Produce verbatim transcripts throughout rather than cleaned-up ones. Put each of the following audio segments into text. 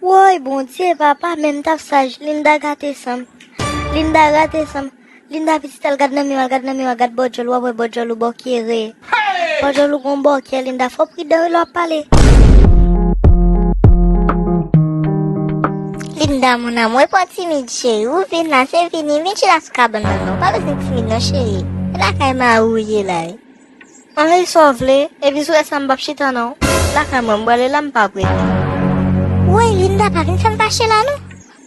Woy, Bondye, papa, men m t ap saj. Linda gate san m. Linda gate san m. Linda pitit, al gad nan mi w, al gad nan mi w, al gad bò djòl ou, w ap wè bò djòl ou bò kere. Bò djòl ou gon bò kè, Linda, fò w pridan wi lè w ap pale. Linda, mon amour, e pa w timid, cheri. Ou vin la, se vini, vin chita sou kabann nan, non. Pa bezwen timid, non, cheri. E lakay mari w ye la, wi. Ann ri sa w vle, epi si w wè sa m p ap chita non. Lakay mwen m prale la, m p ap rete. Woy, Linda, pa vin fè m fache la non.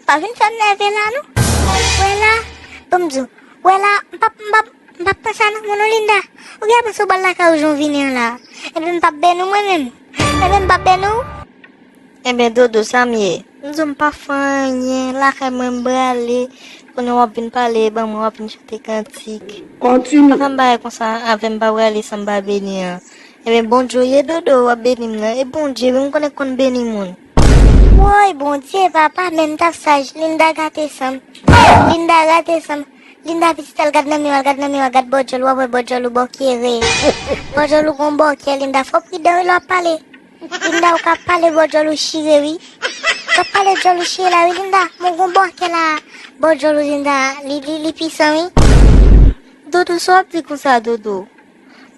Pa vin fè m nève la non. Wè la, ban m di w, wè la, m p ap, m p ap, m p ap pran sa nan men w non, Linda. Ou gen panse w pral lakay ou jan w vini an la. Enben m p ap beni w mwen menm. Enben m p ap beni w. Enben, Dodo, sa m ye? M di w m pa fè anyen, lakay mwen m prale. Kounye a w ap vin pale, ban mwen w ap vin chante kantik. Kontinye. Pa fè m bagay konsa avè m pa prale san m pa beni an. Enben, Bondye w ye, Dodo, w ap beni m nan. E Bondye, wi, m konnen k konn beni moun. Woy, Bondye, papa, men m t ap saj. Linda gate san m. Linda gate san m. Linda pitit, al gad nan mi w, al gad nan mi w, al gad bò djòl ou, w ap wè bò djòl ou bò kere. Bò djòl ou gon bò kè, Linda, fò w pridan wi lè w ap pale. Linda, ou ka pale bò djòl ou chire wi. Ou ka pale djòl ou chire la wi, Linda. Mwen gon bò kè la. Bò djòl ou, Linda, li, li, li pisan wi. Dodo, sa w ap di konsa, Dodo?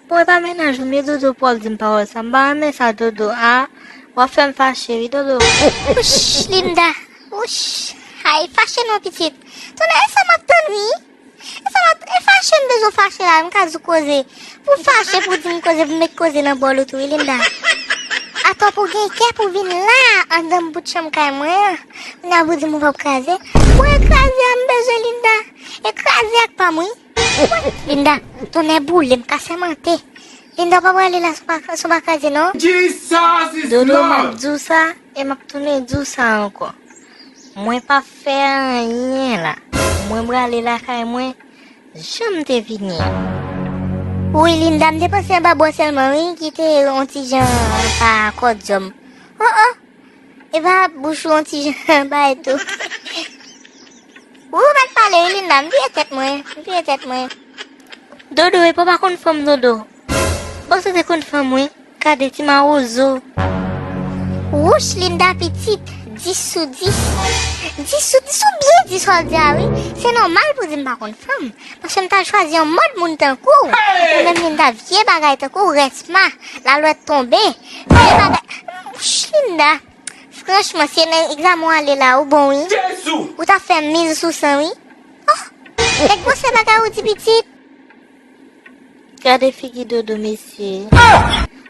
Bon, e pa mennaj ou m ye, Dodo, pou w ap di m pawòl sa. M pa renmen sa, Dodo. A, w ap fè m fache wi, Dodo. Wouch, Linda. Wouch. Ay, fache non, pitit. Tonnè, e sa m ap tann wi. E sa m ap, e fache m bezwen fache la, m ka di w koze. Pou fache, pou di m koze, pou met koze nan bòl ou tou wi, Linda. Atò pou gen kè pou vin la, anndan bout chanm kay mwen an. Kounye a pou di m ou p ap kraze. Pou e kraze a m bezwen, Linda. E kraze a k pa m wi. Linda, tonnè boule m, ka sèmante. Linda, w pa prale la san w pa, san w pa kraze non. Jesus is Dodo, m ap Lord. Di w sa, e m ap tounen di w sa ankò. Mwen p ap fè anyen la. Mwen prale lakay mwen, jan m te vini an. Wi, Linda, m te panse anba bò sèlman, wi, ki te yon ti jan pa kòdyòm. Oh, oh! E pa bouch ou yon ti jan bay tou. Ou pa t pale wi, Linda, m vire tèt mwen, m vire tèt mwen. Dodo, epa w pa konn fanm, Dodo. Bon, se te konn fanm wi. Gade ti mawozo. Wouch, Linda pitit, dis sou dis. Dis sou dis, ou byen di sa w di a wi. Se nòmal pou di m pa konn fanm. Paske m t al chwazi yon mòd moun tankou w. Ou menm Linda, vye bagay tankou w, rèsma, lalwèt tonbe. Vye bagay. Wouch, Linda. Franchman, si e nan egzamen w ale la, ou bon wi. Ou ta fè mil sou san wi. Oh, nèg gwosè bagay ou di pitit. Gade figi Dodo, mesye.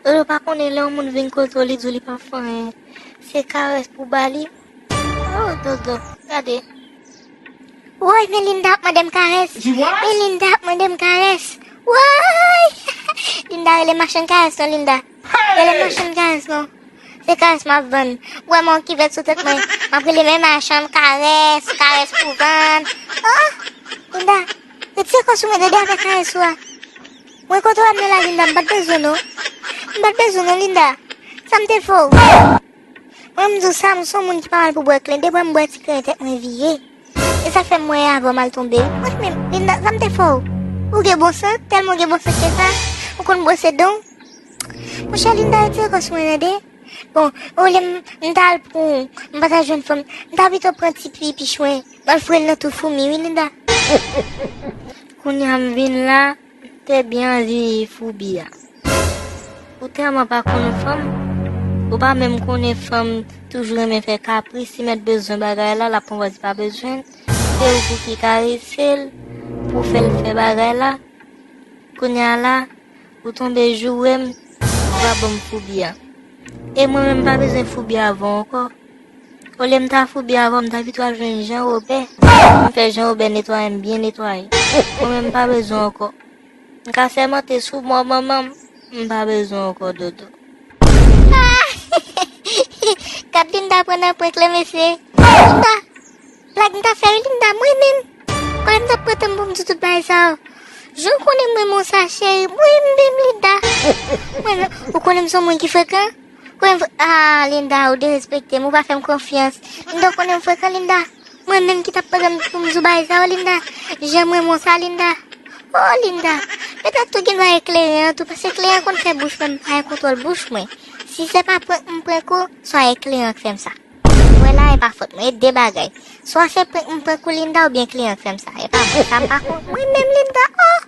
Dodo pa konnen lè yon moun vin kote w, li di w li pa fè anyen. Se karès pou ba li. Oh, Dodo, gade. Woy, men Linda ap mande m karès. Men Linda ap mande m karès. Woy! Linda rele machann karès non, Linda. Rele machann karès non. Se karès m ap vann. Ou wè m wè yon kivèt sou tèt mwen. M ap rele men machann karès, karès pou vann. Oh! Linda, retire kò sou mwen, Dede, avèk karès ou a. Mwen kote w ap mennen la, Linda, m pa t bezwen non. M pa t bezwen non, Linda. Sa m te fè w? Mwen, m di w sa, m se yon moun ki pa mal pou bwè klen. Depi m bwè ti klen, tèt mwen vire. E sa k fè m wè avan m al tonbe. Mwen menm, Linda, sa m te fè w? Ou gen bon san, tèlman w gen bon san ke sa, ou konn bwose dan w. Monchè, Linda, retire kò sou mwen, tande. Bon, olye m, m t al pran, m pa t al jwenn fanm, m ta pito pran ti pipi chwen, m al foure l nan twou foumi, wi, Linda. Kounye a m vin la, m te byen anvi foubi a. Ou tèlman pa konn fanm, ou pa menm konnen fanm toujou renmen fè kapris, li mèt bezwen bagay la, l ap pran pòz li pa bezwen l. Se ou pou ki karese l, pou fè l fè bagay la. Kounye a la, ou tonbe joure m, ou pa ban m foubi a. E mwen menm, m pa bezwen foubi avan w ankò. Olye m ta foubi avan, m ta pito al jwenn Jan Wobè. M fè Jan Wobè netwaye m byen netwaye. Mwen menm, m pa bezwen ankò. M ka sèmante sou mò manman m, m pa bezwen ankò, Dodo. Gad Linda pran nan prank lan, mesye. Linda, blag m ta fè wi, Linda, mwen menm. Konnen m t ap pran tan m pou m di tout bagay sa yo. Jan w konnen mwen renmen w sa, cheri, mwen menm, Linda. Mwen menm, ou konnen m se yon moun ki frekan? Konnen m fre-, ah, Linda, ou derespekte m, ou pa fè m konfyans. Linda, ou konnen m frekan, Linda. Mwen menm ki t ap pran tan m pou m di w bagay sa yo, Linda. Jan m renmen w sa, Linda. Oh, Linda. Petèt tou gen dwa e kleren an tou, paske kleren an konn fè bouch mwen, m pa gen kontwòl bouch mwen. Si se pa prank m prank ou, se kleren an k fè m sa. Wè la, pa fòt mwen, e de bagay. Swa se prank m prank ou Linda oubyen kliyan k fè m sa. E pa mwen, sa m pa konn. Mwen menm Linda, oh!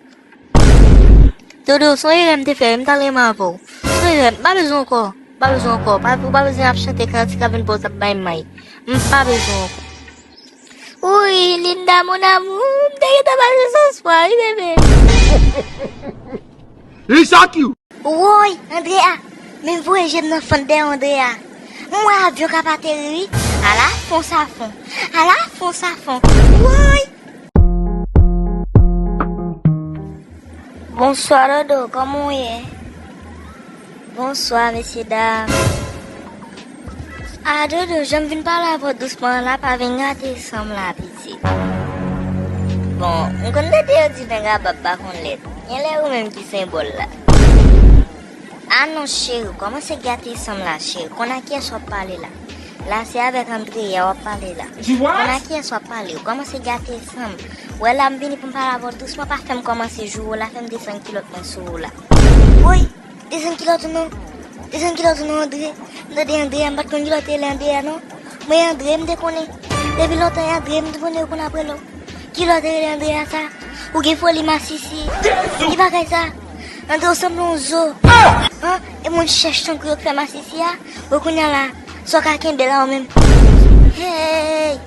Dodo, se yon erè m te fè, m t al renmen avè w. Se yon erè, m pa bezwen ankò. M pa bezwen ankò. Pa, ou pa bezwen ap chante kantik ap vin poze ap bay may. M pa bezwen ankò. Woy, Linda, mon amour, m te gentan pase sans fwa, wi, bebe. Li chak you. Woy, Andrea, men voye je m nan fannè dèyè Andrea. M wè avyon k ap ateri, wi. Ala fon sa fon. Ala fon sa fon. Woy! Bonswa, Dodo, kòman w ye? Bonswa, mesye dam. A, Dodo, jan m vin pale avè w dousman an la, pa vin gate san m la, pitit. Bon, m konn tande yo di nèg a bab pa konn lèt. Genlè ou menm ki senbòl la. A non, cheri, kòmanse gate san m la, cheri. Konn a kiyès w ap pale la? La, se avèk Andrea w ap pale la. Konn a kiyès w ap pale? Ou kòmanse gate san m. Wè la, m vini pou m pale avè w dousman, pa fè m kòmanse joure w la, fè m desann kilòt mwen sou ou la. Woy! Desann kilòt ou non. Desann kilòt ou non, Andre. M tande Andre a, m pa t konn kilòt te rele Andre a non. Mwen Andre m te konnen. Depi lontan e Andre m te konnen yo konn ap rele w. Kilòt te rele Andre a sa. Ou gen foli masisi. Ki bagay sa? Andre ou sanble yon zo. An? E moun chèch tankou yo k fè masisi a. Bon kounye a la, sa w ka kenbe la ou menm? Hey!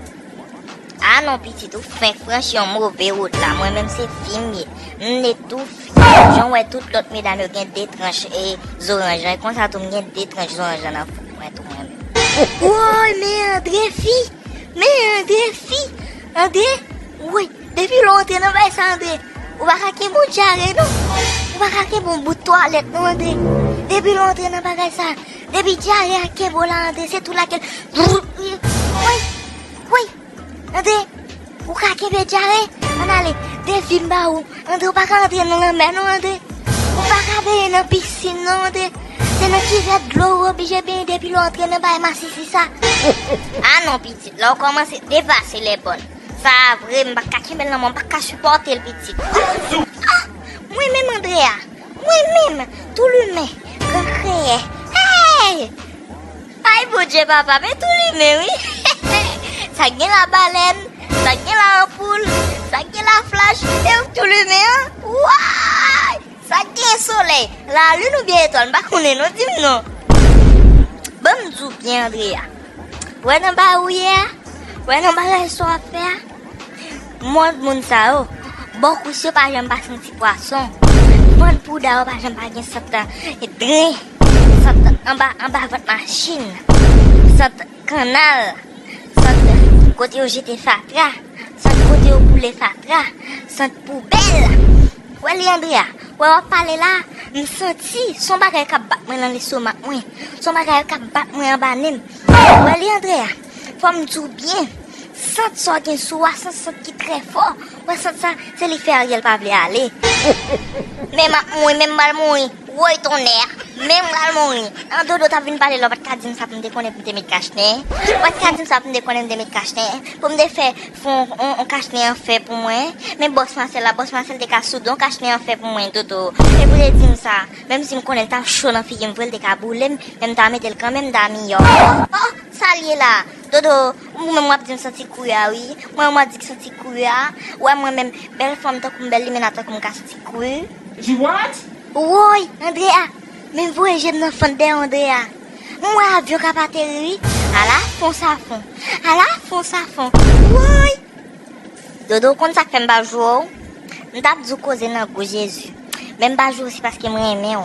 A non, pitit, ou fenk franchi yon move wout la. Mwen menm se fi m ye. M netouf. Jan w wè tout lòt medam yo gen de tranch e zoranj lan, e konsa tou m gen de tranch zoranj lan nan fouk mwen tou mwen menm. Woy, men Andre fi! Men Andre fi! Andre, woy, depi lè w antre nan bay sa, Andre, ou pa ka kenbe yon dyare non. Ou pa ka kenbe yon bout twalèt non, Andre. Depi lè w antre nan bagay sa, depi dyare a kenbe w la, Andre, se tou lakèl. Woy, woy. Andre, ou ka kenbe dyare? Ann ale, defi m ba ou. Andre, ou pa ka antre nan lanmè non, Andre. Ou pa ka benyen nan pisin non, Andre. Se nan kivèt dlo ou oblije benyen depi lè w antre nan bay masisi sa. A non, pitit, la w kòmanse depase lèbòn. Sa a vre, m pa ka kenbe l nan men w, m pa ka sipòte l, pitit. Ah, mwen menm, Andrea. Mwen menm, tou limen, gran kreyè. Hey! Ay, Bondye papa, men tou limen, wi. Sa k gen labalèn, sa k gen la anpoul, sa k gen la flach, e ou k tou limen an? Woy! Sa k gen solèy, lalin oubyen etwal, m pa konnen non, di m non. Ban m di w byen, Andrea. Wè nan bagay ou ye a? Wè nan bagay sa w ap fè a? Mòd moun sa yo, bòkous yo pa janm pa santi pwason. Vant pouda yo pa janm pa gen sant dren. Sant anba, anba vant machin. Sant kannal. Sant kote yo jete fatra. Sant kote yo boule fatra. Sant poubèl. Wè li Andrea, wè w ap pale la, m santi s on bagay k ap bat mwen nan lestomak mwen, s on bagay k ap bat mwen anba nen m. Wè li Andrea, fò m di w byen, sant sa w gen sou w a, se sant ki trè fò. Wè sant sa, se li fè Ariel pa vle ale. Men m ap mouri, men m pral mouri. Woy tonnè, men m pral mouri. An Dodo t ap vin pale la, w pa t ka di m sa pou m te konnen pou m te met kachnen. W pa t ka di m sa pou m te konnen m te met kachnen. Pou m te fè Fè on, on, on kachnen an fè pou mwen. Men bòs Masèl la, bòs Masèl te ka soude on kachnen an fè pou mwen, Dodo. Epi w te di m sa, menm si m konnen l t ap cho nan figi m vre, l te ka boule m, men m ta mete l kanmenm, m ta miyò. Oh, oh, sa l ye la? Dodo, ou menm w ap di m santi kouri a, wi. Mwen, w ap di k santi kouri a. Ou wè mwen menm, bèl fanm tankou m bèl, limena tankou m ka santi kouri. Woy, Andrea, men voye je m nan fann dèyè Andrea. M wè avyon k ap ateri, wi. Ala fon sa fon. Ala fon sa fon. Woy! Dodo, ou konn sa k fè m pa joure w? M t ap di w koze nan gou Jezi. Men m pa joure w se paske m renmen w.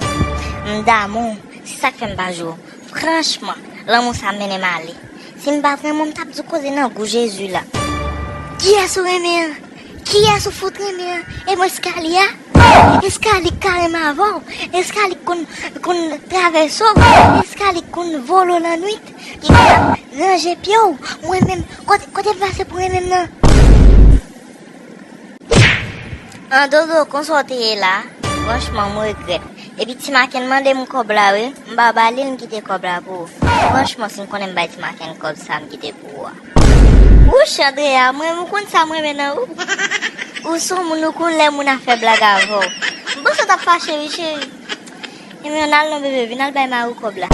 M damou w. Se sa k fè m pa joure w. Franchman, lanmou sa mennen m ale. Si m pa t renmen w, m t ap di w koze nan gou Jezi la. Kiyès ou renmen an? Kiyès ou fout renmen an? E mwen Scalia? Eskalik ka renmen avè w. Eskalik konn, konn travèse w. Eskalik konn vole w lannwit. Li konn ap ranje pye w. Mwen menm, kote, kote m pase pou renmen m nan? An Dodo, konsa w te ye la? Franchman, m regrèt. Epi Ti Maken mande m kòb la, wi. M pa ba li l, m kite kòb la pou ou. Franchman, si m konnen m bay Ti Maken kòb sa, m kite pou ou a. Wouch, Andrea, mwen, ou konn sa m renmen nan ou. Ou se yon moun, ou konn lè moun ap fè blag avè w. M panse w t ap fache, wi, cheri. Ebyen, ann al non, bebe, vin al bay mari w kòb la.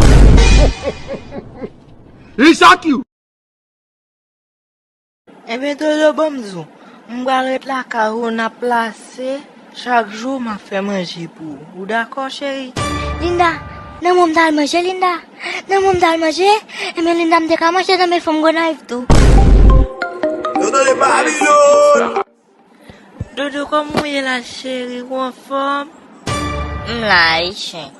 Li chak you. Ebyen, Dodo, ban m di w, m pral ret lakay ou, n ap plase, chak jou m ap fè manje pou ou. Ou dakò, cheri? Linda, nan men w m t al manje, Linda. Nan men w m t al manje, ebyen, Linda, m te ka manje nan men fanm Gonayiv tou. Dodo de Babilòn! Dodo, kòman w ye la, cheri? Ou anfòm? M la, e chen.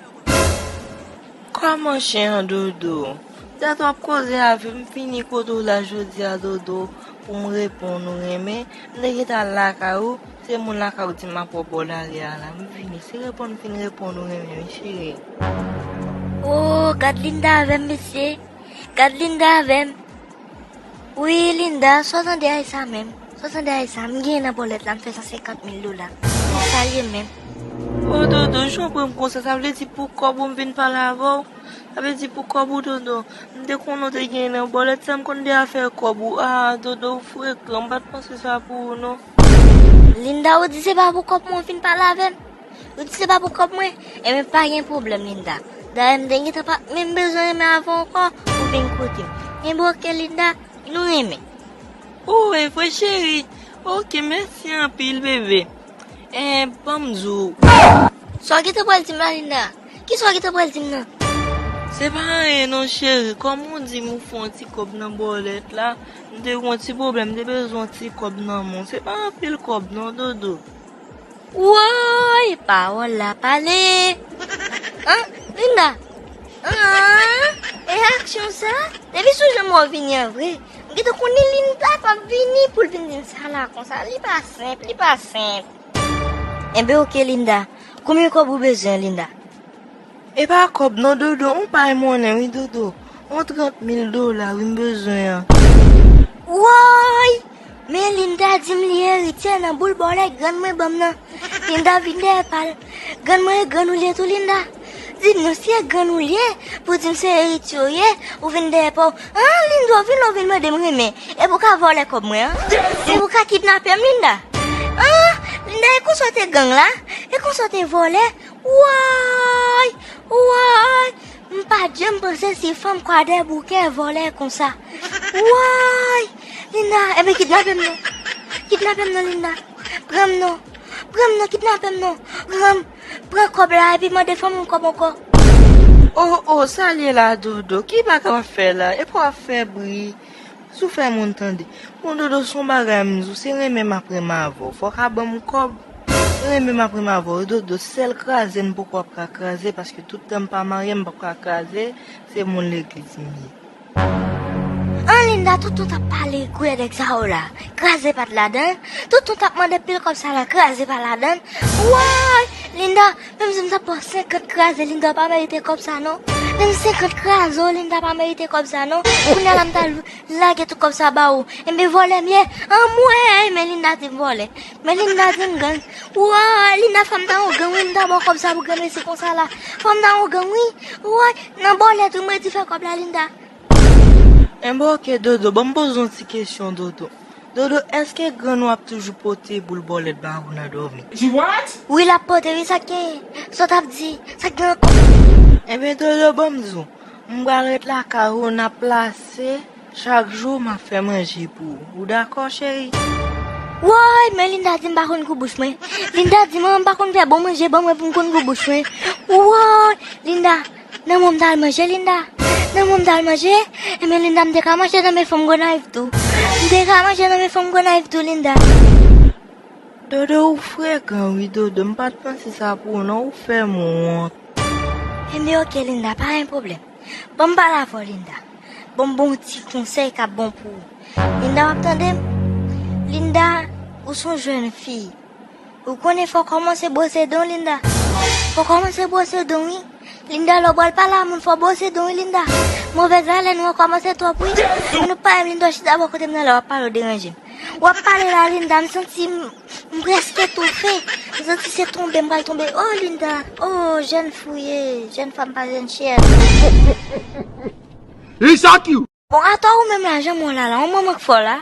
Kòman chen an, Dodo? Dat w ap koze avè m, m vini kote w la jodi a, Dodo, pou m reponn ou renmen. M te gentan al lakay ou, se moun lakay ou di m ap wè w bò lari a la. M vini, se reponn m vin reponn ou renmen, wi, cheri. Oh, gad Linda avè m, mesye. Gad Linda avè m. Wi, Linda, sa w tande a, e sa menm. Sa w tande a, e sa. M genyen nan bòlèt la, m fè san senkant mil dola. Sa l ye menm. O, Dodo, jan w pran m konsa, sa vle di pou kòb ou m vin pale avè w? Sa vle di pou kòb ou, Dodo? M te konnen w te genyen nan bòlèt sa, m konn de afè kòb ou. A, Dodo, ou frekan, m pa t panse sa pou ou, non. Linda, ou di se pa pou kòb mwen w vin pale avè m? Ou di se pa pou kòb mwen? Ebyen, pa gen pwoblèm, Linda. Dayè, m te gentan pa menm bezwen renmen avè w ankò, ou vin kote m. Ebyen, oke, Linda, nou renmen. O, e vre, cheri. Oke, mèsi anpil, bebe. E, ban m di w. Sa w gentan pral di m la, Linda? Kisa w gentan pral di m nan? Se pa anyen non, cheri. Kòm ou di m ou fè yon ti kòb nan bòlèt la, m te gen yon ti pwoblèm, m te bezwen yon ti kòb nan men w. Se pa anpil kòb non, Dodo. Woy, pawòl la pale. An, Linda? An, e aksyon sa? Depi sou jan mwen vini an vre, m gentan konnen Linda p ap vini pou l vin di m sa la konsa. Li pa senp, li pa senp. Enben, oke, Linda. Konbyen kòb ou bezwen, Linda? E pa kòb non, Dodo, on pay monnen wi, Dodo. On trant mil dola wi m bezwen an. Woy! Men Linda di m li eritye nan boul bòlèt grann mwen ban m nan. Linda vin dèyè pa l. Grann mwen e grann ou l ye tou, Linda. Di m non, si e grann ou l ye, pou di m se eritye w ye, ou vin dèyè pa w. An, Linda, w vin la, w vin mande m renmen. Epi w ka vòlè kòb mwen an? Epi w ka kidnape m, Linda? An, Linda, e konsa w te gang la? E konsa w te vòlè? Woy! Woy! M pa t janm panse se fanm kwadèboukè vòlè konsa. Woy! Linda, enben kidnape m non. Kidnape m non, Linda. Pran m non. Pran m non, kidnape m non. Pran m. Pran kòb la epi mande fanm ou kòb ankò. O, o, sa l ye la, Dodo? Ki bagay w ap fè la? Epi w ap fè bri. Si w fè moun tande. Bon, Dodo, se yon bagay m di w, se renmen m ap renmen avè w. Fò w ka ban m kòb. Se renmen m ap renmen avè w, Dodo. Sèl kraze m poko ap ka kraze, paske tout tan m pa marye, m p ap ka kraze. Se moun legliz m ye. An, Linda, tout tan w t ap pale gwè nèg sa yo la, kraze pa t ladan l. Tout tan w t ap mande pil kòb sa la, kraze pa ladan l. Woy! Linda, menm si m t ap ba w senkant kraze, Linda, w pa merite kòb sa non. Menm senkant kraze w, Linda pa merite kòb sa non. Kounye a la m t al lage tout kòb sa ba ou. Enben vòlè m ye. Anmwey, men Linda di m vòlè. Men Linda di m gang. Woy, Linda, fò m ta yon gang wi, m ta ba w kòb sa pou granmesi konsa la. Fò m ta yon gang wi. Woy, nan bòlèt wi m redi fè kòb la, Linda. Enben oke, Dodo, ban m poze w yon ti kesyon, Dodo. Dodo, èske grann ou ap toujou pote boul bòlèt ba ou nan dòmi? Wi, l ap pote wi, sa k genyen? Sa w t ap di? Sa k gen ankò? Enben, Dodo, ban m di w, m pral ret lakay ou, n ap plase, chak jou m ap fè manje pou ou. Ou dakò, cheri? Woy, men Linda di m pa konn gou bouch mwen. Linda di m m pa konn fè bon manje, ban mwen pou m konn gou bouch mwen. Woy, Linda, nan men w m t al manje, Linda. Nan men w m t al manje. Ebyen, Linda, m te ka manje nan men fanm Gonayiv tou. M te ka manje nan men fanm Gonayiv tou, Linda. Dodo, ou frekan wi, Dodo. M pa t panse sa pou ou non, ou fè m wont. Ebyen, oke, Linda, pa gen pwoblèm. Ban m pale avè w, Linda. Ban m ba w yon ti konsèy k ap bon pou ou. Linda, w ap tande m? Linda, ou se yon jèn fi. Ou konnen fò w kòmanse bwose don, Linda. Fò w kòmanse bwose don, wi. Linda, lè w pral pale a moun, fò w bwose don, wi, Linda. Movèz alèn ou an kòmanse twòp, wi. Moun ou pa renmen, Linda, w chita bò kote m nan la, w ap pale, w deranje m. W ap pale la, Linda, m santi m, m prèske toufe. M santi se tonbe, m pral tonbe. Oh, Linda. Oh, jèn fi w ye, jèn fanm pa jèn chèn. Li sa ki w? Bon, atò ou menm la, jan mwen la la, yon manman k fè w la.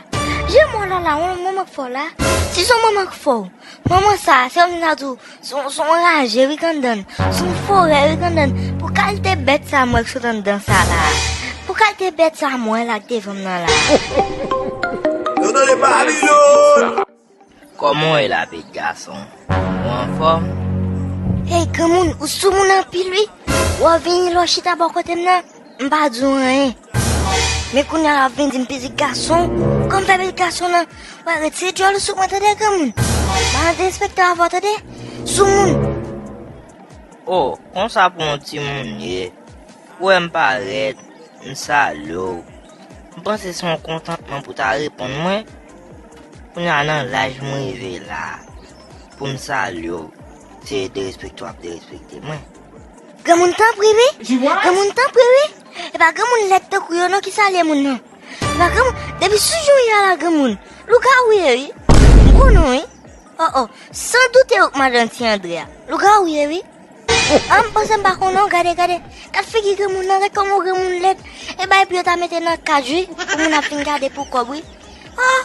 Jan mwen la la, yon manman k fè w la. Si se yon manman k fè w, manman sa, se yon moun ta di w, se yon, se yon raje wi k anndan l, se yon forè wi k anndan l. Pou kalite bèt sa m wè k sot anndan sa la. Pou kalite bèt sa m wè la k devan m nan la. Kòman w ye la, pitit gason? Ou anfòm? Hey, granmoun, ou soumoun anpil, wi. W ap vini lè w chita bò kote m nan, m pa di w anyen. Men kounye a, w ap vin di m pitit gason. Kòm fè pitit gason nan, w a retire djòl ou sou mwen, tande, granmoun. M a derespekte w avè w, tande. Soumoun. Oh, konsa pou yon timoun ye. Ou wè m parèt, m salye w. M panse se yon kontantman pou ta reponn mwen. Kounye a nan laj m rive la, pou m salye w, se derespekte w ap derespekte mwen. Granmoun, tanpri, wi. Granmoun, tanpri, wi. E pa granmoun lèd tankou yo non ki salye moun nan. E pa granmoun, depi sou jou w ye a la, granmoun, lougawou w ye, wi. M konnen w, wi. Oh, oh, san doute ou k madanm Ti Andre a. Lougawou w ye, wi. An, m panse m pa konnen w, gade, gade. Gad figi granmoun nan, gad kòman granmoun lèd. E bay pou yo ta mete nan kaj, wi, pou moun ap vin gade pou kòb, wi. Oh,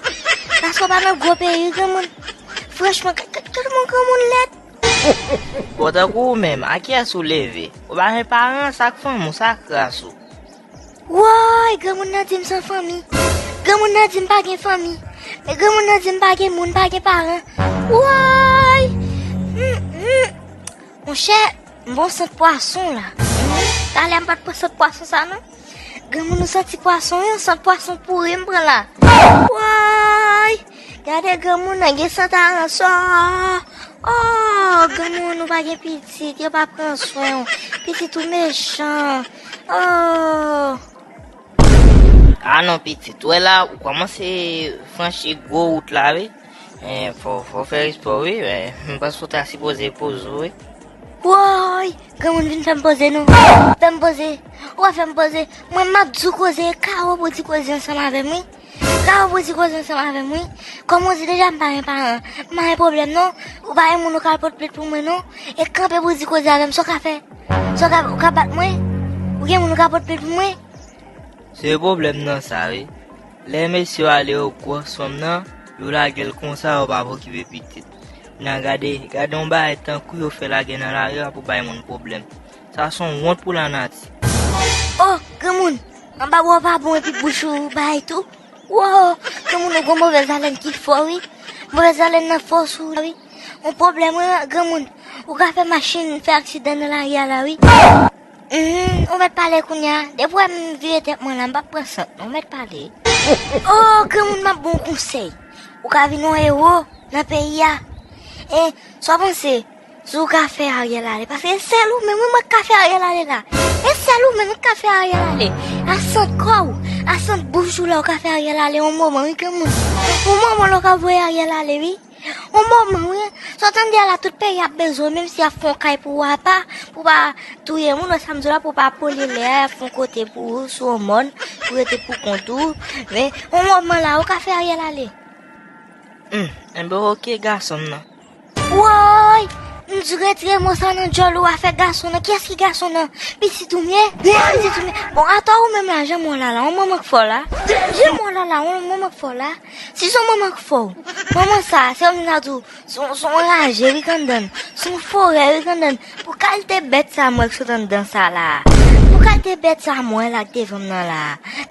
paske w pa nan gwo peyi, wi, granmoun. Franchman, gad, gad, gad kòman granmoun lèd. Bon, tankou ou menm, a kiyès ou leve? Ou pa gen paran, sa k fanmi w, sa k ras ou? Woy, granmoun nan di m san fanmi. Granmoun nan di m pa gen fanmi. Men granmoun nan di m pa gen moun, pa gen paran. Woy! Mm, mm. Monchè, m bon sant pwason la. Talè m pa t pran sant pwason sa non. Granmoun, ou santi pwason, yon sant pwason pouri m pran la. Woy! Gade granmoun nan gen sant aransò. Oh, granmoun, ou pa gen pitit, yo pa pran swen w. Pitit ou mechan. Oh. Ah non, pitit, ou wè la, ou kòmanse franchi gwo wout la, wi. Eh, fò, fò w fè respè w, wi. Eh, m panse w ta sipoze poze w, wi. Woy, granmoun, vin fè m poze non. Fè m poze. Ou pa fè m poze. Mwen, m ap di w koze, e ka w pou di koze ansanm avè m, wi. Ka w pou di koze ansanm avè m, wi. Kòm ou di deja, m pa gen paran. M pa gen pwoblèm non. Ou pa gen moun ou ka al pot plent pou mwen non. E kanpe pou di koze avè m, sa w ka fè? Sa w ka, ou ka bat mwen? Ou gen moun ou ka pot plent pou mwen? Se pwoblèm nan sa, wi. Lè mesye yo ale yo gwòs fanm nan, yo lage l konsa, yo pa pokipe pitit. Nan gade, gade yon bagay tankou yo fè lage nan lari a pou bay moun pwoblèm. Sa se yon wont pou lanati. Oh, granmoun, anba bò pa bon epi bouch ou bay tou. Wo, granmoun, ou gon movèz alèn ki fò, wi. Movèz alèn nan fò sou ou, wi. Yon pwoblèm, wi, granmoun. Ou ka fè machin fè aksidan nan lari a la, wi. Mhm, ou mèt pale kounye a. Depi w wè m vire tèt mwen la, m p ap pran sant non, ou mèt pale. Oh, granmoun, m ap ba w konsèy. Ou ka vin yon ewo nan peyi a. E, sa w panse? Si w ka fè Ariel ale, paske e sèl ou menm, wi, mwen k ka fè Ariel ale la. E sèl ou menm, wi, k ka fè Ariel ale. A sant kò w, a sant bouch ou la, ou ka fè Ariel ale yon moman, wi, granmoun. Yon moman la, ou ka voye Ariel ale, wi. Yon moman, wi. Sa w tande a la, tout peyi ap bezwen w, menm si y ap fè yon kay pou w apa, pou w pa touye moun, wè sa m di w la, pou w pa polye lè a, y ap fè yon kote pou ou, sou yon mòn, pou w rete pou kont ou. Men, yon moman la, ou ka fè Ariel ale. Hmm, enben, oke, gason m nan. Woy! M di retire mo sa nan djòl ou, afè gason nan. Kiyès ki gason nan? Pitit ou m ye? Pitit ou m ye? Bon, atò ou menm la, jan mwen la la, yon manman k fè w la. Jan mwen la la, yon manman k fè w la. Si se yon manman k fè w, manman sa, se yon moun ka di w, se yon, se yon raje wi k anndan l. Se yon forè wi k anndan l. Pou kalite bèt sa m wè k sot anndan sa la. Pou kalite bèt sa m wè la k devan m nan la.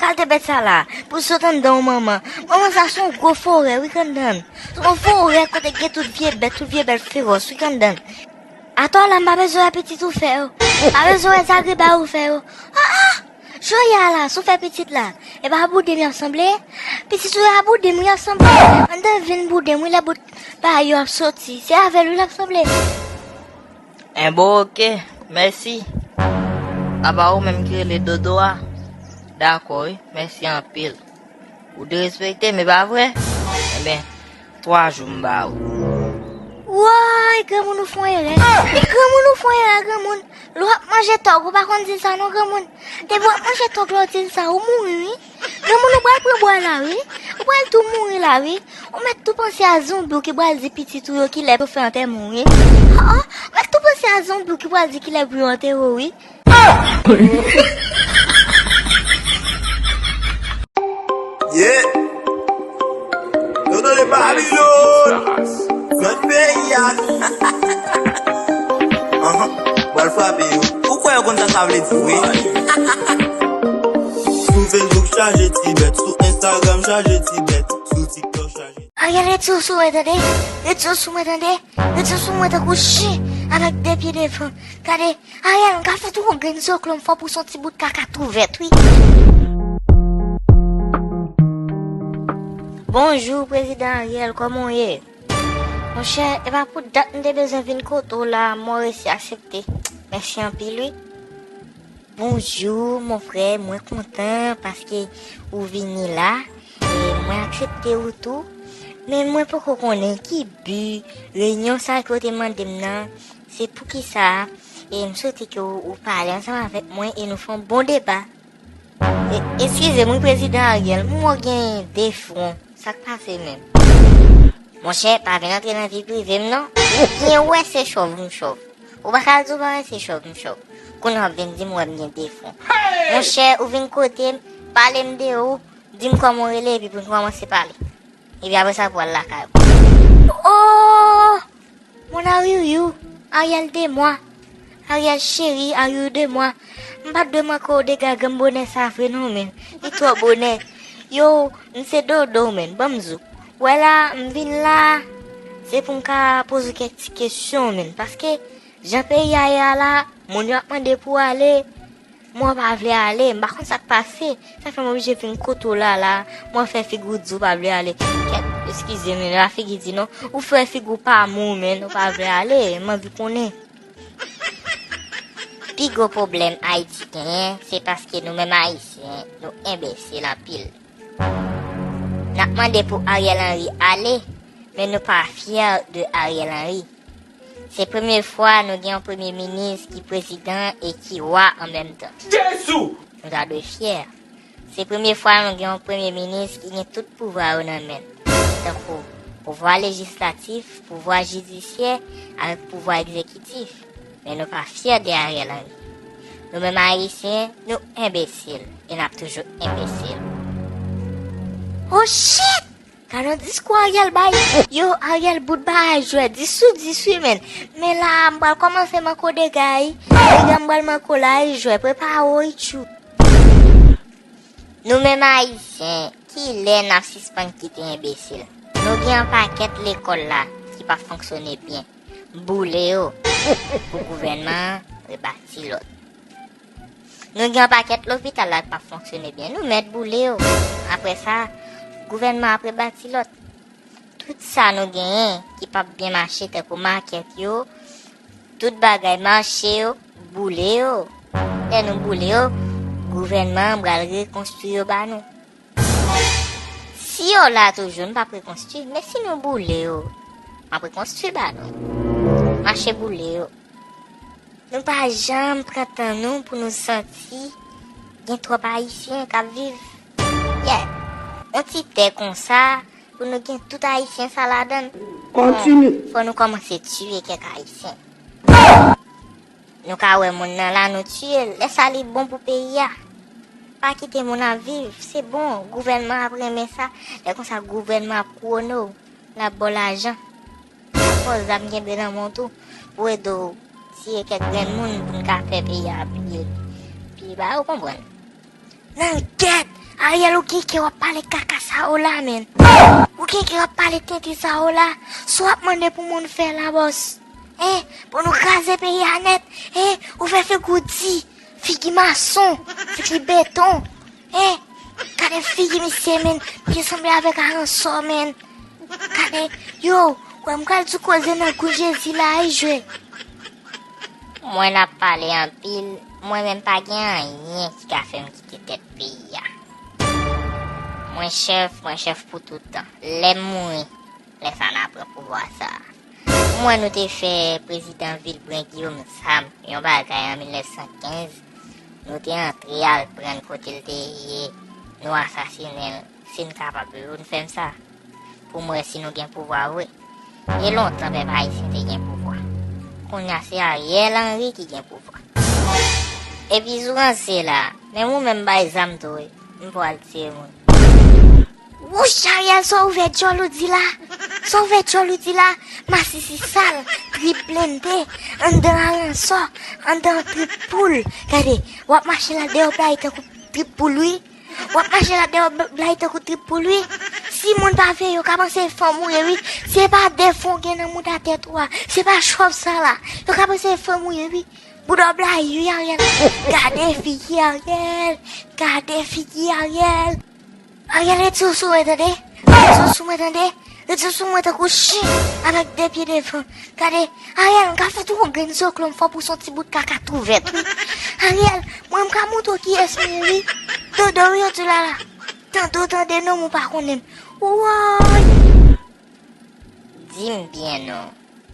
Kalite bèt sa la, pou sot anndan yon manman. Manman sa se yon gwo forè wi k anndan l. Yon forè kote gen tout vye bèt, tout vye bèt fewòs wi k anndan l. Atò la, m pa bezwen wè pitit ou fè yo. M pa bezwen wè zagribay ou fè yo. Ah, ah! Jan y a la, si w fè pitit la, e pa a boude m y ap sanble? Pitit ou a boude m wi y ap sanble. Anndan vin boude m wi, lè bout pa yo ap soti. Se avè l wi l ap sanble. Enben oke, mèsi. Apa ou menm ki rele Dodo a? Dakò wi, mèsi anpil. Ou derespekte m, e pa vre? Enben, twa jou m ba ou. Woy, granmoun ou fè yon erè. Granmoun ou fè yon erè, granmoun. Lè w ap manje tòg, ou pa konn di l sa non, granmoun. Depi w ap manje tòg la, w di l sa, ou mouri wi. Granmoun ou pral pran bwa la wi. Ou pral tou mouri la wi. Ou mèt tou panse a zonbi w ki pral di pitit ou yo kilè pou fè antèman w wi. Oh, oh, ou mèt tou panse a zonbi w ki pral di kilè pou yo antere w wi. Yeah. Dodo de Babilòn. Grann peyi a. Ahan. Pral frape yo. Ou kwè yo konn sa sa vle di vre? Sou Facebook chaje ti bèt, sou Instagram chaje ti bèt, sou TikTok Ariel, retire w sou mwen tande. Retire w sou mwen tande. Retire w sou mwen tankou chen avèk de pye devan. Gade, Ariel, m ka fè tou yon grenn zoklo m fò pou son ti bout kaka tou vèt wi. Bonjou, Prezidan Ariel, kòman w ye? Monchè, e pa pou dat m te bezwen vin kote w la, mwen resi aksepte. Mèsi anpil wi. Bonjou, mon frè, mwen kontan paske ou vini la. E mwen aksepte ou tou. Men mwen poko konnen ki bi reyinyon sa ke w te mande m nan. Se poukisa e m swete ke w, ou pale ansanm avèk mwen e nou fè yon bon deba. E, eskize m wi, Prezidan Ariel, m wè w gen de fwon. Sa k pase menm? Monchè, pa vin antre nan vi prive m non. Ou byen wè se chòv m chòv. Ou pa ka di w pa wè se chòv m chòv. Kounye a w ap vin di m wè m gen de fwon. Monchè, ou vin kote m, pale m de ou, di m kòman w rele epi pou n kòmanse pale. Epi apre sa pou w al lakay ou. Oh! Mon Ariel, Ariel de moi. Ariel chéri, Ariel de moi. M pa t dwe manke w dega grenn bonè sa vre non, men. Li twò bonè. Yo, m se dodo, men. Ban m di w. Wè la, m vin la. Se pou m ka poze w kèk ti kesyon, men. Paske, jan peyi a ye a la, moun yo ap mande pou w ale. Mwen pa vle ale, m pa konn sa k pase. Sa fè m oblije vin kote w la, la. Mwen fè figi w di w pa vle ale. Kèt, eskize m, la figi di non. Ou fè figi w pa mou, men ou pa vle ale. M anvi konnen. Pi gwo pwoblèm Ayiti genyen, se paske nou menm Ayisyen, nou enbesil anpil. N ap mande pou Ariel Henry ale, men nou pa fyè de Ariel Henry. Se premye fwa nou gen yon premye minis ki prezidan e ki wa an menm tan. Jezi! Nou ta dwe fyè. Se premye fwa nou gen yon premye minis ki gen tout pouvwa yo nan men l. Tankou pouvwa lejislatif, pouvwa jidisyè, avèk pouvwa egzekitif. Men nou pa fyè de Ariel Henry. Nou menm Ayisyen, nou enbesil. E n ap toujou enbesil. Oh shit! Gad yon diskou Ariel bay. Yo, Ariel bout bagay jwè. Dis sou dis wi, men. Men la, m pral kòmanse manke w dega wi. Dega m pral manke w la wi, jwè. Prepare w wi, tchou. Nou menm Ayisyen, kilè n ap sispann kite enbesil? Nou gen yon pakèt lekòl la ki pa fonksyone byen. Boule yo. Pou gouvènman an rebati lòt. Nou gen yon pakèt lopital la ki pa fonksyone byen. Nou mèt boule yo. Apre sa, gouvènman ap rebati lòt. Tout sa nou genyen ki p ap byen mache tankou makèt yo, tout bagay mache yo, boule yo. Lè nou boule yo, gouvènman an pral rekonstwi yo ba nou. Si yo la toujou, nou p ap rekonstwi, men si nou boule yo, m ap rekonstwi ba nou. Mache boule yo. Nou pa janm pran tan nou pou nou santi gen twòp Ayisyen k ap viv. Yeah. Yon ti tè konsa, pou nou gen tout Ayisyen sa ladan l. Kontinye. Fò nou kòmanse tiye kèk Ayisyen. Nou ka wè moun nan la, nou tiye l. Lè sa li bon pou peyi a. Pa kite moun ap viv. Se bon, gouvènman ap renmen sa. Lè konsa, gouvènman ap kouwone w. L ap ba w lajan. Fò zam kenbe nan men w tou pou ede w tiye kèk grenn moun pou n ka fè peyi a pi, pi ba, ou konprann. Nan gèt, Ariel, ou gen kè w ap pale kaka sa yo la, men. Ou gen kè w ap pale tenten sa yo la. Sa w ap mande pou moun fè la, bòs? Hein? Pou nou kraze peyi a nèt? Hein? Ou fè figi w di, figi mason, figi beton. Hein? Gade figi misye, men. Misye sanble avèk aransò, men. Gade, yo, wè m pral di koze nan gou Jezi la, wi, jwe. Mwen n ap pale anpil, mwen menm pa gen anyen ki ka fè m kite tèt peyi a. Mwen chèf, mwen chèf pou tout tan. Lè m mouri, lè sa n a pran pouvwa sa a. Mwen, nou te fè prezidan Vilbrun Guillaume Sam yon bagay an mil nèf san kenz. Nou te antre al pran l kote l te ye, nou asasinen l. Si n kapab, nou fè m sa. Pou m wè si nou gen pouvwa vre. E lontan pèp ayisyen te gen pouvwa. Kounye a se Ariel Henry ki gen pouvwa. Epi zouranse la, menm ou menm bay zam tou wi. M pral tiye moun. Wouch, Ariel, sa w ouvè djòl ou di la? Sa w ouvè djòl ou di la? Masisi sal, trip blende, anndan aransò, anndan trip poul. Gade, w ap mache la deyò blayi tankou trip poul wi. W ap mache la deyò blayi tankou trip poul wi. Timoun pa veye, yo ka panse fanm ou ye wi. Se pa defo w gen nan mouda tèt ou a. Se pa chòv sa la. Yo ka panse fanm ou ye wi. Bouda w blayi wi, Ariel. Gade figi Ariel. Gade figi Ariel. Ariel, retire w sou mwen, tande. Retire w sou mwen, tande. Retire w sou mwen tankou chen avèk de pye devan. Gade, Ariel, m ka fout ou yon grenn zoklo, m fè w pou w se yon ti bout kaka tou vèt wi. Ariel, mwen m ka montre w kiyès m ye wi. Dodo wi, yo di w la la. Tande w tande non, m ou pa konnen m. Woy! Di m byen non,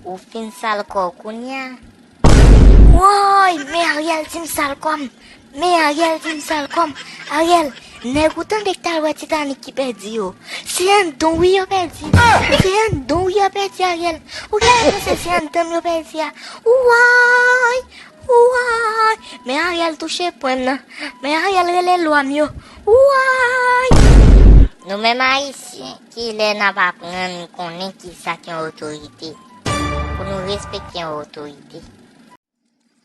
ou fin sal kò w kounye a? Woy, men Ariel di m sal kò m. Men Ariel di m sal kò m. Ariel, nèg ou tande k t al wè Titanic ki pèdi yo. Se anndan w wi yo pèdi. Se anndan w wi yo pèdi, Ariel. Ou genlè panse se anndan m yo pèdi a. Woy! Woy! Men Ariel touche pwen m nan. Men Ariel rele lwa m yo. Woy! Nou menm Ayisyen, kilè n ap aprann konnen kisa k yon otorite? Pou nou respekte yon otorite.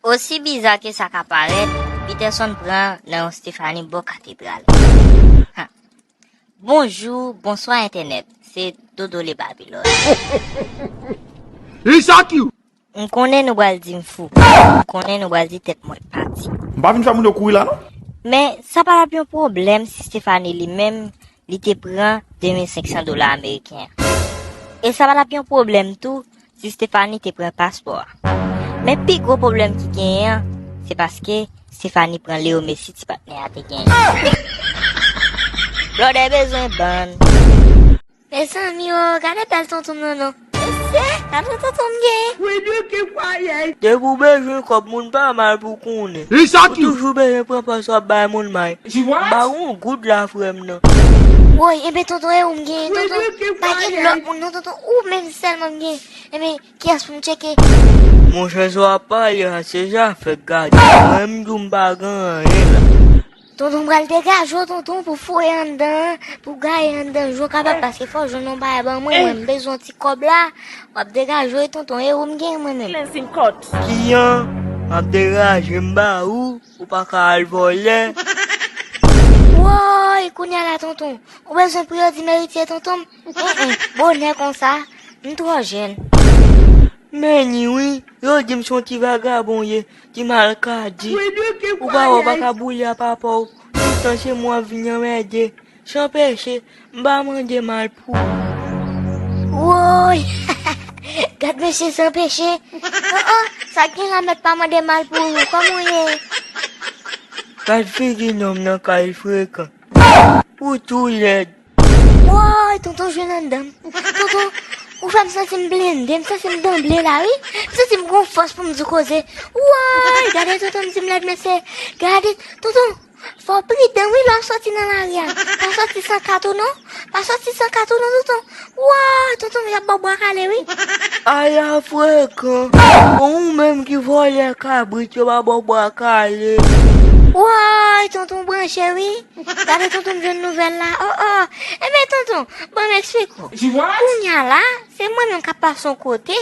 Osi biza ke sa ka parèt, Peterson pran nan yon Stephanie bò katedral. Ha. Bonjou, bonswa entènèt. Se Dodo le Babilòn. Isaki! M konnen nou pral di m fou. M konnen nou pral di tèt mwen pati. M pa vin fè moun yo kouri la non. Men, sa pa t ap yon pwoblèm si Stephanie li menm, li te pran de mil senk san dola ameriken an. E sa pa t ap yon pwoblèm tou si Stephanie te pran paspò a. Men pi gwo pwoblèm ki genyen an, se paske Stephanie pran Leo Messi ti patnè a te genyen. Blòdè bezwen bann. Mezanmi o, gade bèl tonton m nan non. Mesye, gade yon tonton m genyen. Depi w bezwen kòb moun pa mal pou konnen. Ou toujou bezwen pran pòz w ap bay moun may. M ba ou yon goud la frè m nan. Woy, enben tonton e ou m genyen tonton. Pa gen lòt moun non tonton, ou menm sèlman m genyen. Enben kiyès pou m tcheke? Monchè sa w ap pale a se zafè gade. Mwen m di w m pa gen anyen la. Tonton pral degaje w tonton pou foure anndan an, pou gaye anndan jou kapab paske fò w jwenn yon bagay ban mwen, mwen m bezwen yon ti kòb la, w ap degaje w tonton, e ou m gen mwen menm. Kijan m ap degaje m ba ou, ou pa ka al vòlè. Woy, kounye a la tonton, ou bezwen pou yo di merite tonton m? Enhen, bonè konsa, m twò jèn. Men ni wi, yo di m se yon ti vagabon ye. Ki mal ka di. Ou pa wè w pa ka boule a papa w. Toutan se mwen w ap vin anmède. San peche, m pa mande mal pou ou. Woy! Gad mesye san peche. Oh oh, sa k gen la mèt pa mande mal pou ou. Kòman w ye? Gad figi nonm nan kay frekan. Ou tou lèd. Woy, tonton jwenn anndan m. Tonton, ou fè m santi m blende, m santi m danble la wi. M santi m gon fòs pou m di koze. Woy, gade tonton m di m lèd mesye. Gade, tonton, fò w pridan wi lè w sòti nan lari a. Pa sòti san kat ou non. Pa sòti san kat ou non, tonton. Woy, tonton, y ap ba w bwa kale wi. Ala frekan. Bon, ou menm ki vòlè kabrit, yo pa ba w bwa kale. Woy, tonton branche wi. Gade tonton m jwenn nouvèl la. Oh oh. Enben tonton, ban m eksplike w. Kounye a la, se mwen menm k ap pase yon kote,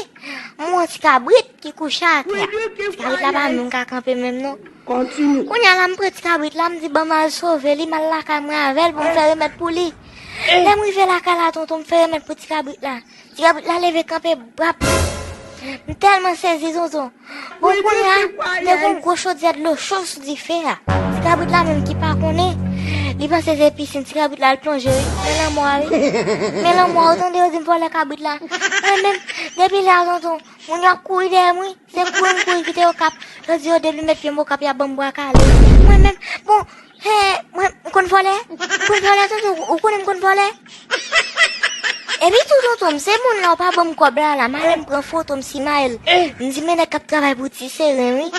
m wè yon ti kabrit ki kouche atè a. Ti kabrit la pa menm ka kanpe menm non. Kounye a la, m pran ti kabrit la, m di ban m al sove li, m al lakay mwen avè l pou m fè remèd pou li. Lè m rive lakay la tonton, m fè remèd pou ti kabrit la. Ti kabrit la leve kanpe brap. M tèlman sezi tonton. Bon kounye a, te gon gwo chodyè dlo cho sou dife a. Ti kabrit la menm ki pa konnen, li panse se pisin ti kabrit la al plonje wi. Men lanmò a wi. Men lanmò a, ou tande yo di m vòlè kabrit la. Mwen menm, depi lè a tonton, moun yo ap kouri dèyè m wi. Se kouri m kouri kite Okap. Yo di yo depi m met pye m Okap y ap ban m bwa kale. Mwen menm, bon, He, mwen, m konn vòlè? M konn vòlè tonton, ou konnen m konn vòlè? Epi tou tonton m, se moun la ou pa ban m kòb la la, m ale m pran foto m simaye l. M di men nèg k ap travay pou ti seren wi.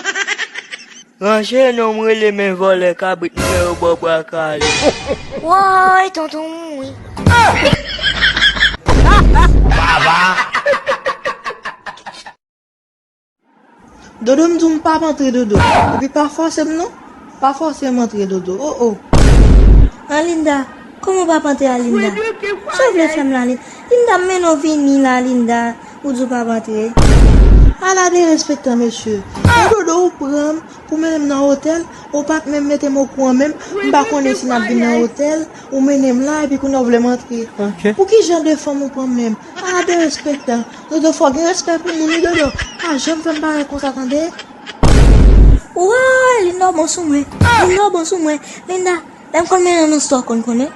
Ranse non m rele men vòlè kabrit m fè yo ba w bwa kale. Woy tonton m wi. Baba. Dodo, m di w m p ap antre, Dodo. Epi pa fòse m non. Pa fòse m antre, Dodo. Oh, oh. Alinda, kòman w p ap antre, Alinda? Sa w vle fè m la, Lin-, Linda, m mennen w vini la, Linda. Ou di w p ap antre. Ala derespektan, mesye. Dodo, ou pran m. Pou mennen m nan otèl, ou pa t menm mete m okouran menm, m pa konnen si n ap vin nan otèl, ou mennen m la, epi kounye a ou vle m antre. Pou ki jan de fanm ou pran menm? A, derespektan. Dodo, fò gen respè pou moun, wi, Dodo. Pa janm fè m parèt konsa, tande? Woy, Linda, w bon sou mwen. Linda, w bon sou mwen. Linda, lè m konn mennen w nan store, w konn konnen?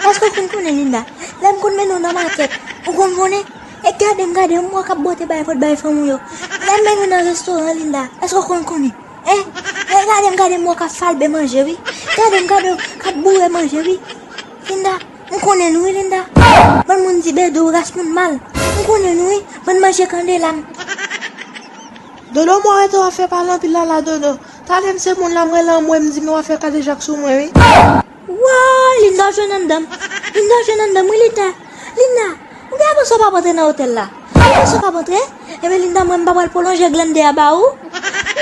Èske w konn konnen, Linda? Lè m konn mennen w nan makèt, ou konn konnen? E gade m, gade m, m wè w k ap bwote bay pòt bay fanm ou yo. Lè m mennen w nan restoran, Linda, èske w konn konnen? Hein? E gade m, gade m, m wè w k ap falbe manje, wi. Gade m, gade w k ap boure manje, wi. Linda, m konnen nou, wi, Linda. Bann moun di Bedo, ras moun mal. M konnen nou, wi, bann manje kandela m. Dodo, m wè w rete w ap fè pale anpil la, la, Dodo. Talè m se moun la m rele anmwe, m di men w ap fè kadejak sou mwen, wi. Woy, Linda jwenn anndan m. Linda jwenn anndan m, wi, Linda. Linda, ou gen panse w p ap antre nan otèl la? Ou panse w p ap antre? Ebyen, Linda, mwen, m pa pral pwolonje glande a ba ou.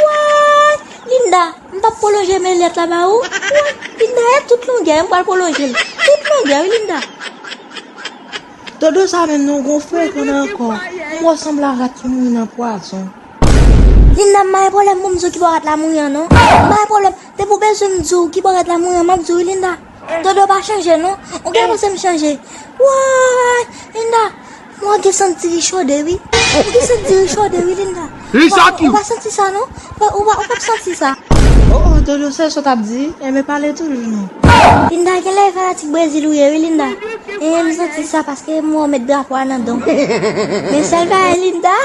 Woy, Linda, m p ap pwolonje melyèt la ba ou. Woy, Linda, e tout longè, m pral pwolonje l. Tout longè, wi, Linda. Dodo sa menm non, gon frekan nan kò. M wè w sanble a rat ki mouri nan pwazon. Linda, m pa gen pwoblèm pou m di w kibò rat la mouri an, non. M pa gen pwoblèm. Depi w bezwen m di w kibò rat la mouri an, m ap di w, wi, Linda. Dodo pa chanje, non. Ou gen panse m chanje? Woy, Linda, m wè w gen sant diri chode, wi. Ou gen sant diri chode, wi, Linda. Ou pa, ou pa santi sa, non? Ou pa, ou pa, ou p ap santi sa. Oh, oh, Dodo, se sa w t ap di? Enben, pale toujou, non. Linda, genlè e fanatik Brezil ou ye, wi, Linda. E m santi sa paske m wè w met drapo a nan dan w. Men sèl bagay, Linda,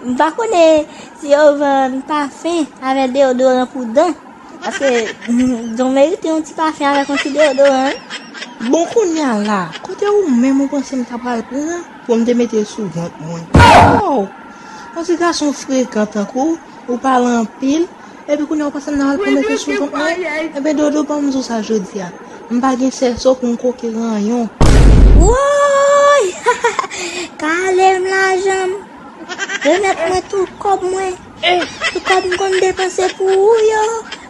m pa konnen si yo vann pafen avèk deodoran pou dan. Paske, mm, dan w merite yon ti pafen avèk yon ti deodoran, wi. Bon, kounye a la, kote ou menm ou panse m ta pral pran pou m te mete sou vant mwen? Oh! Yon ti gason frekan tankou w, ou pale anpil, epi kounye a ou panse m ta pral pran mete sou vant mwen? Enben, Dodo, ban m di w sa jodi a. M pa gen sèso pou m koke ranyon. Woy! Kale m lajan m. Remèt mwen tout kòb mwen. Tout kòb m konn depanse pou ou yo.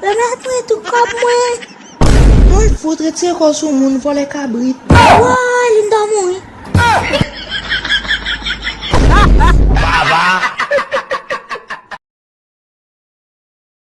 Remèt mwen tout kòb mwen. Mwen fout retire kò w sou moun, vòlè kabrit. Woy, Linda mouri.